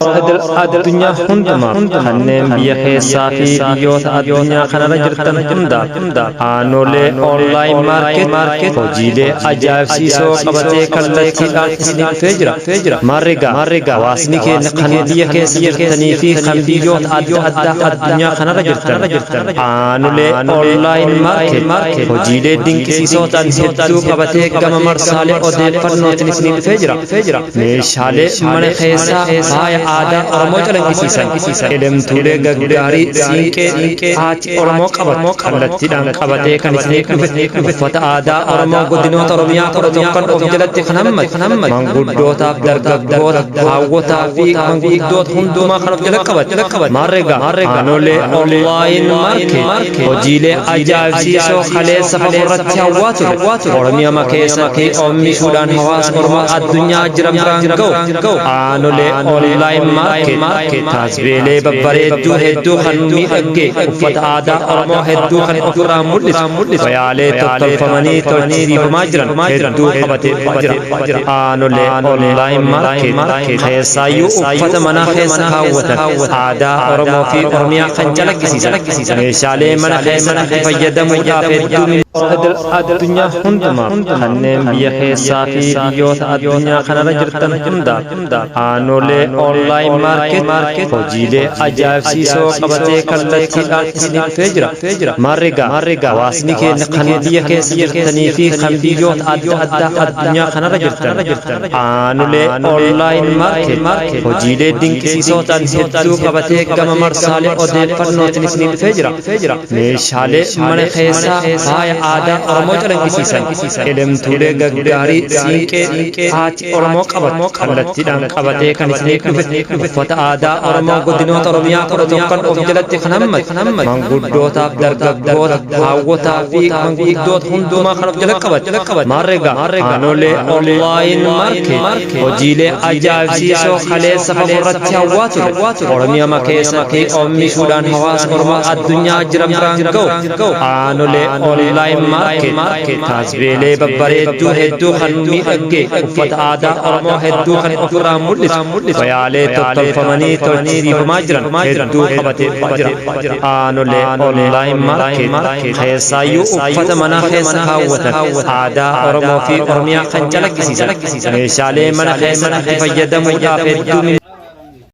Idil addunyaa hundumaaf, kanneen biyya keessaa fi biyyoota addunyaa kanarra jirtan hundaaf, Aanolee Online Market hojiilee ajaa'ibsiisoo qabatee kallattiidhaan isinii dhufee jira. Maarrigaa hawaasni keenya kan biyya keessa jirtanii fi kan biyyoota adda addaa addunyaa kanarra jirtan, Aanolee Online Market hojiilee dinqisiisoo ta'an hedduu qabatee gama marsaalee odeeffannootiin isinii dhufee jira. Meeshaalee mana keessaa faaya aadaa Oromoo calaqqisiisan, elemtuulee gaggaarii, siinqee haati Oromoo qabatu kallattiidhaan qabatee kan isinii dhufe, uffata aadaa Oromoo godinoota Oromiyaa 11n of jalatti kan hammate, manguddootaaf, dargaggoota, haawwotaa fi manguddoota hundumaa kan of jala qabate. Maarregaa Aanolee Online Market hojiilee ajaa'ibsiisoo kaleessa fagoo irratti hawwaa ture Oromiyaa keessatti oomishuudhaan hawaasa Oromoo addunyaa jiran biraan ga'u. Aanolee Online Market taasbeelee babbareedduu hedduu kan miidhagge, uffata aadaa Oromoo hedduu kan ofirraa mul'isu, wayaalee tottolfamanii tolchisiifamaa jiran hedduu qabatee jira. Aanolee Online Market keessaayyuu uffata mana keessa kaawwatan aadaa Oromoo fi Oromiyaa kan calaqqisiisan, meeshaalee mana keessatti fayyadamuudhaaf hedduu idil addunyaa hundumaaf, kanneen biyya keessaa fi biyyoota addunyaa kanarra jirtan hundaaf, Aanolee Online Market hojiilee ajaa'ibsiisoo qabatee kallattiidhaan isinii dhufee jira. Maarrigaa hawaasni keenya kan biyya keessa jirtanii fi kan biyyoota adda addaa addunyaa kanarra jirtan, Aanolee Online Market hojiilee dinqisiisoo ta'an hedduu qabatee gama marsaalee odeeffannootiin isinii dhufee jira. Meeshaalee mana keessaa faaya aadaa Oromoo calaqqisiisan, elemtuulee gaggaarii, siinqee haati Oromoo qabatu kallattiidhaan qabatee kan isinii dhufe, uffata aadaa Oromoo godinoota Oromiyaa 11n of jalatti kan hammate, manguddootaaf, dargaggoota, haawwotaa fi manguddoota hundumaa kan of jala qabate. Maarregaa Aanolee Online Market hojiilee ajaa'ibsiisoo kaleessa fagoo irratti hawwaa ture Oromiyaa keessatti oomishuudhaan hawaasa Oromoo addunyaa jiran biraan ga'u. Aanolee Online Market taasbeelee babbareedduu hedduu kan miidhagge, uffata aadaa Oromoo hedduu kan ofirraa mul'isu, wayaalee tottolfamanii tolchisiifamaa jiran hedduu qabatee jira. Aanolee Online Market keessaayyuu uffata mana keessa kaawwatan aadaa Oromoo fi Oromiyaa kan calaqqisiisan, meeshaalee mana keessatti fayyadamuudhaaf hedduu.